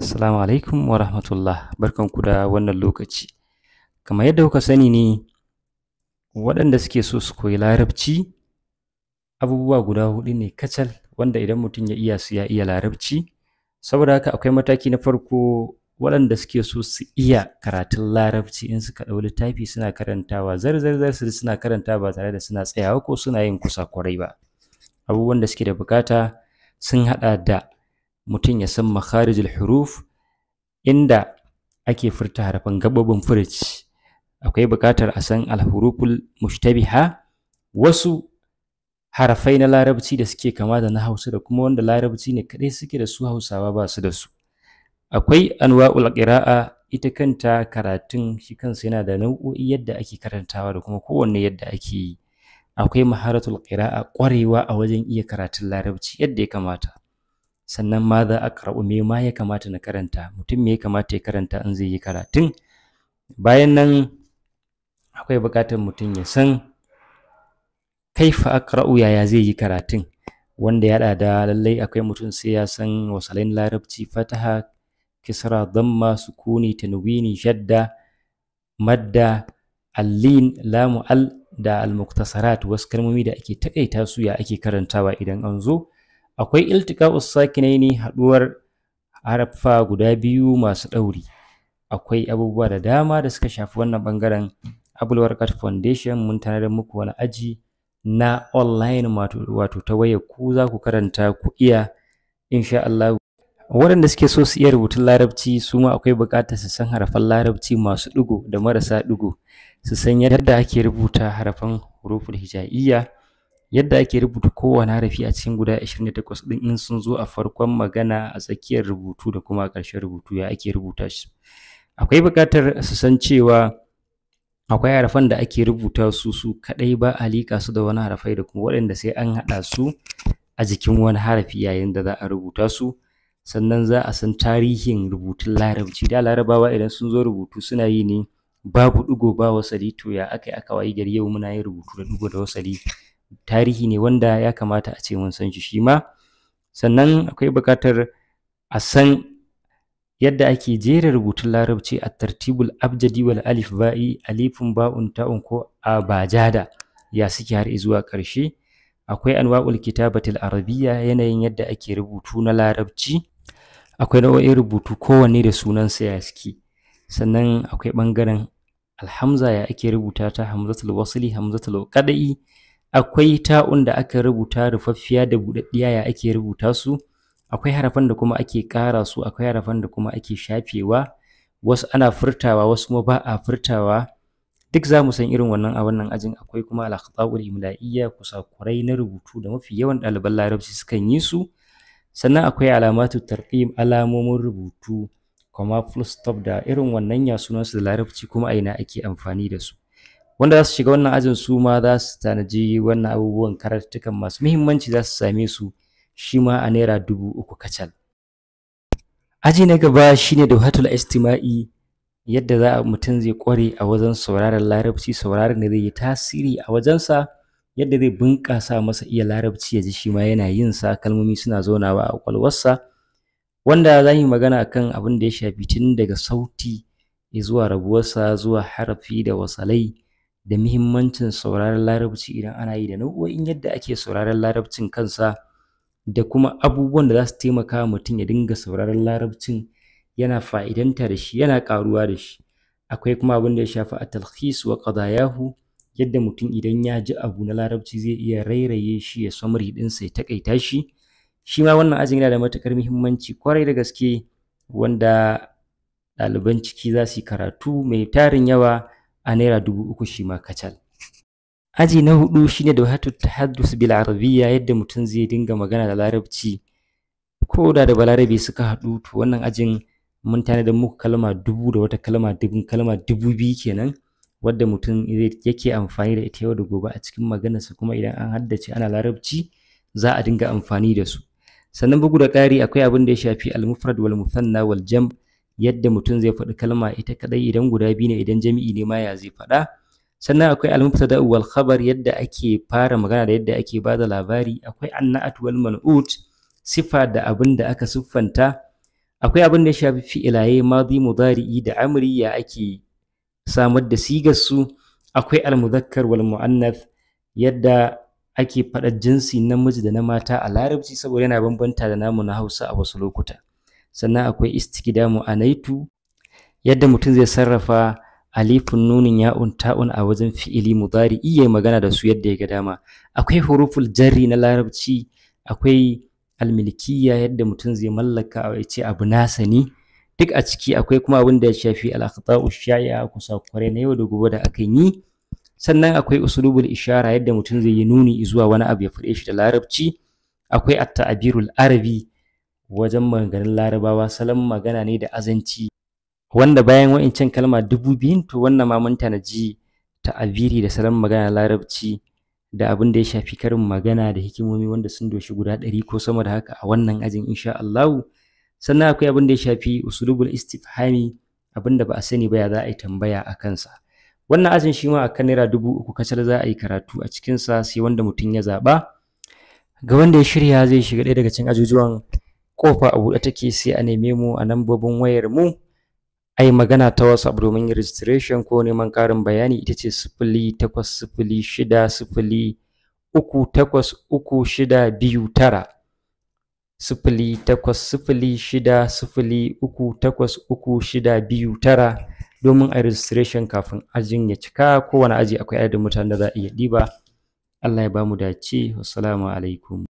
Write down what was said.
Assalamu alaikum wa rahmatullah, barkanku da wannan lokaci. Kamar yadda kuka sani ne, waɗanda suke so su koyi Larabci, abubuwa guda huɗu ne kacal wanda idan mutum ya iya su ya iya Larabci. Saboda haka akwai mataki na farko, waɗanda suke so su iya karatun Larabci, in suka ɗau littafi suna karantawa zar zar zar, su suna karantawa ba tare da suna tsayawa ko suna yin kusakurai ba. Abubuwan da suke da buƙata sun haɗa da mutum ya san makharijul huruf, inda ake furta harafan gaɓoɓin furuci. Akwai buƙatar a san alhuruful mushtabiha, wasu harafai na Larabci da suke kama da na Hausa da kuma wanda Larabci ne kaɗai suke da su, Hausawa ba su da su. Akwai anwa'ul qira'a, ita kanta karatun shi kansa yana da nau'o'i, yadda ake karantawa da kuma kowanne yadda ake yi. Akwai maharatul qira'a, ƙwarewa a wajen iya karatun Larabci yadda ya kamata. Sannan ma za aqra'u, me ma ya kamata na karanta, mutum me ya kamata ya karanta in zai yi karatun. Bayan nan akwai buƙatar mutum ya san kaifa aqra'u, yaya zai yi karatun, wanda ya haɗa da lallai akwai mutum sai ya san wasalain Larabci: fataha, kisra, damma, sukuni, tanwini, shadda, madda, allin, lamu al, da almuktasarat, wasu kalmomi da ake taƙaita su, ya ake karantawa idan an zo. Akwai iltiqa'us sakinaini, haɗuwar haraffa guda biyu masu ɗauri. Akwai abubuwa da dama da suka shafi wannan ɓangaren. Abul Warqat Foundation mun tanadar muku wani aji na online, wato ta wayar ku za ku karanta ku iya, insha Allah. Waɗanda suke so su iya rubutun Larabci, su ma akwai buƙatar su san harafan Larabci masu ɗigo da marasa ɗigo, su san yadda ake rubuta harafan huruful hijaiyya, yadda ake rubuta kowane harafi a cikin guda 28 ɗin in sun zo a farkon magana, a tsakiyar rubutu da kuma a ƙarshen rubutu, ya ake rubuta shi. Akwai buƙatar su san cewa akwai harafan da ake rubuta su su kaɗai, ba a liƙa su da wani harafai, da kuma waɗanda sai an haɗa su a jikin wani harafi yayin da za a rubuta su. Sannan za a san tarihin rubutun Larabci. Da Larabawa idan sun zo rubutu suna yi ne babu ɗigo, ba wasali. To ya aka yi aka wayi gari yau muna yin rubutu da ɗigo da wasali? Tarihi ne wanda ya kamata a ce mun san shi shi ma. Sannan akwai buƙatar a san yadda ake jera rubutun Larabci, a tartibul abjadi wal alif ba'i, alifun, ba'un, ta'un ko abajada, ya suke har zuwa ƙarshe. Akwai anwa'ul kitabatil arabiyya, yanayin yadda ake rubutu na Larabci. Akwai nau'o'in rubutu, kowanne da sunansa, ya suke. Sannan akwai ɓangaren alhamza, ya ake rubuta ta, hamzatul wasli, hamzatul qad'i. Akwai ta'un da aka rubuta rufaffiya da buɗaɗɗiya, ya ake rubuta su. Akwai harafan da kuma ake ƙara su, akwai harafan da kuma ake shafewa, wasu ana furtawa, wasu kuma ba a furtawa. Duk za mu san irin wannan a wannan ajin. Akwai kuma al-akhta'ul imla'iyya, kusakurai na rubutu da mafi yawan ɗaliban Larabci sukan yi su. Sannan akwai alamatu tarqim, alamomin rubutu, comma, full stop da irin wannan, ya sunansu da Larabci kuma a ina ake amfani da su. Wanda za su shiga wannan ajin su ma za su tanaji wannan abubuwan, karatuttukan masu muhimmanci za su same su shi ma a ₦3,000 kacal. Aji na gaba shine Dawhatul Istima'i, yadda za a mutum zai ƙware a wajen sauraron Larabci, sauraron da zai yi tasiri a wajensa, yadda zai bunƙasa masa iya Larabci, ya ji shi ma yana yin sa, kalmomi suna zaunawa a ƙwaƙwalwarsa. Wanda za mu yi magana akan abin da ya shafi tun daga sauti zuwa rabuwarsa zuwa harafi da wasalai, da muhimmancin sauraron Larabci idan ana yi, da nau'o'in yadda ake sauraron Larabcin kansa, da kuma abubuwan da za su taimaka wa mutum ya dinga sauraron Larabcin, yana fa'idanta da shi, yana ƙaruwa da shi. Akwai kuma abin da ya shafi at-talkhis wa qadayahu, yadda mutum idan ya ji abu na Larabci zai iya rairaye shi, ya summary ɗinsa, ya taƙaita shi. Shi ma wannan ajin yana da matuƙar muhimmanci ƙwarai da gaske, wanda ɗaliban ciki za su yi karatu mai tarin yawa a ₦3,000 shi ma kacal. Aji na huɗu shine Dawhatut Tahaddus bil Arabiyya, yadda mutum zai dinga magana da Larabci ko da da Balarabe suka haɗu. To wannan ajin mun tanadar muku kalma 1,000 da wata kalma dubun, kalma 2,000 kenan, wadda mutum yake amfani da ita yau da gobe a cikin maganarsa, kuma idan an haddace ana Larabci za a dinga amfani da su. Sannan bugu da ƙari akwai abin da ya shafi al-mufrad wal muthanna wal jam', yadda mutum zai faɗi kalma ita kaɗai, idan guda biyu ne, idan jami'i ne ma ya zai faɗa. Sannan akwai al-mubtada wal khabar, yadda ake fara magana da yadda ake bada labari. Akwai an-na'at wal man'ut, sifa da abin da aka siffanta. Akwai abin da ya shafi fi'ilaye madi, mudari'i da amri, ya ake samar da sigar su. Akwai almuzakkar wal mu'annath, yadda ake faɗar jinsi namiji da na mata a Larabci, saboda yana bambanta da namu na Hausa a wasu lokuta. Sannan akwai istikdamu anaitu, yadda mutum zai sarrafa alifun, nunin, ya'un, ta'un a wajen fi'ili mudari'i ya magana da su yadda ya ga dama. Akwai huruful jarri na Larabci, akwai almilkiyya, yadda mutum zai mallaka ya ce abu nasa ne duk a ciki. Akwai kuma abin da ya shafi al-akhta'u shai'a, kusakurai na yau da gobe da akan yi. Sannan akwai usulubul ishara, yadda mutum zai yi nuni zuwa wani abu ya faɗe shi da Larabci. Akwai at-ta'birul arabi, wajen maganganun Larabawa, salon magana ne da azanci, wanda bayan wa'incan kalma 2000, to wannan ma mun tanaji ta'abiri da salon magana Larabci da abin da ya shafi karin magana da hikimomi, wanda sun doshi guda 100 ko sama da haka a wannan ajin insha Allahu. Sannan akwai abin da ya shafi usulubul istifhami, abin da ba a sani ba ya za a yi tambaya a kansa. Wannan ajin shi ma akan naira 3000 kacal za a yi karatu a cikinsa, sai wanda mutum ya zaɓa. Ga wanda ya shirya zai shiga ɗaya daga cikin ajujuwan, ƙofa a buɗe take, sai a neme mu a lambobin wayar mu a yi magana ta WhatsApp domin yin registration ko neman ƙarin bayani, ita ce 080 6038 3629, 08060383629, domin a registration kafin ajin ya cika. Kowane aji akwai adadin mutanen da za a iya ɗiba. Allah ya bamu dace. Wassalamu alaikum.